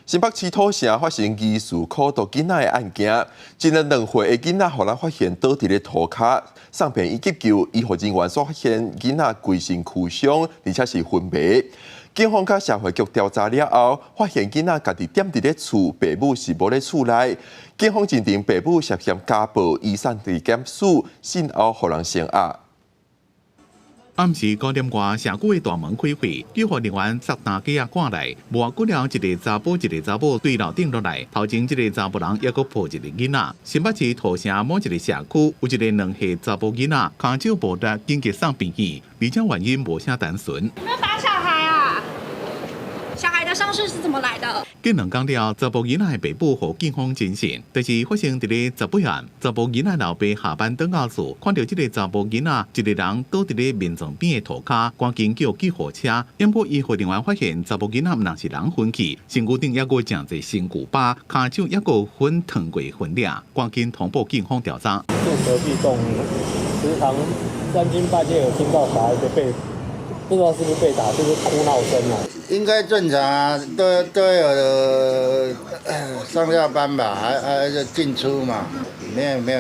新北市土城發生疑似苦毒囡仔的案件，一個2歲的囡仔予人發現倒佇咧塗跤，送病院急救，醫護人員所發現囡仔規身軀傷，而且是昏迷。警方佮社會局調查了後，發現囡仔家己踮佇咧厝，爸母是無咧厝內。警方認定爸母涉嫌家暴，移送地檢署，審後予人聲押。暗時5點外，社區的大門開啟，救護人員塞擔架仔趕來，無偌久了，一个查埔一个查某對樓頂落來，頭前這个查埔人猶閣抱一个囡仔。新北市土城某一个社區有一个2歲查埔囡仔，跤手無力，緊急送病院，而且原因無啥單純。有沒有打小孩啊？小孩的傷勢是怎麼來的？過2工了，查埔囡仔的爸母予警方偵訊，就是發生佇咧18號，查埔囡仔老爸下班轉到厝，看著這个查埔囡仔一个人倒佇咧眠床邊的塗跤，趕緊叫救護車。毋過醫護人員發現查埔囡仔毋但是人昏去，身軀頂猶閣誠濟身軀疤，跤手猶閣粉燙過痕跡，趕緊通報警方調查。住隔壁棟，時常三更半夜有聽到小孩子被，不知道是不是被打，就是哭鬧聲啊。應該正常啊，都有上下班吧，還是進出嘛，沒有沒有，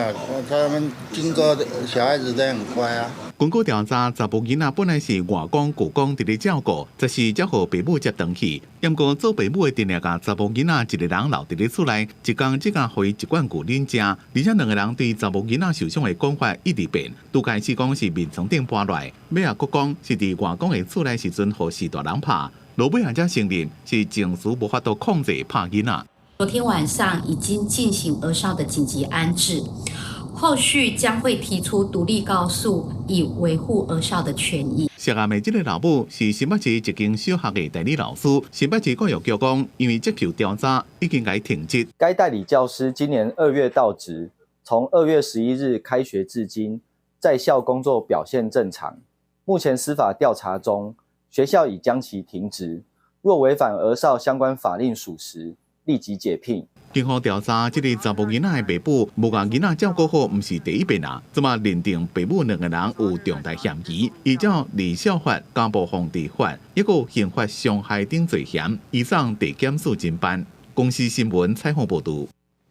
他們經過小孩子都很乖啊。根據調查，查埔囡仔本來是外公舅公佇咧照顧，14才予爸母接轉去。毋過做爸母的定定共查埔囡仔一个人留佇咧厝內，一工只共予伊一罐牛奶食，而且兩个人對查埔囡仔受傷的講法一直變。拄開始講是眠床頂跋落來，尾仔閣講是佇外公的厝內時陣予序大人拍，落尾仔才承認是情緒無法度控制拍囡仔。昨天晚上已經進行兒少的緊急安置。後續將會提出獨立告訴，以維護兒少的權益。涉案的這个老母是新北市一間小學的代理老師。新北市教育局講，因為接受調查，已經共停職。該代理教師今年2月到職，從2月11日開學至今，在校工作表現正常。目前司法調查中，學校已將其停職。若違反兒少相關法令屬實，立即解聘。警方調查，這个查埔囡仔的爸母無共囡仔照顧好，毋是第一遍啊！這馬認定爸母兩个人有重大嫌疑，依照兒少法、家暴防治法，抑閣刑法傷害等罪嫌，移送地檢署偵辦。公視新聞採訪報導。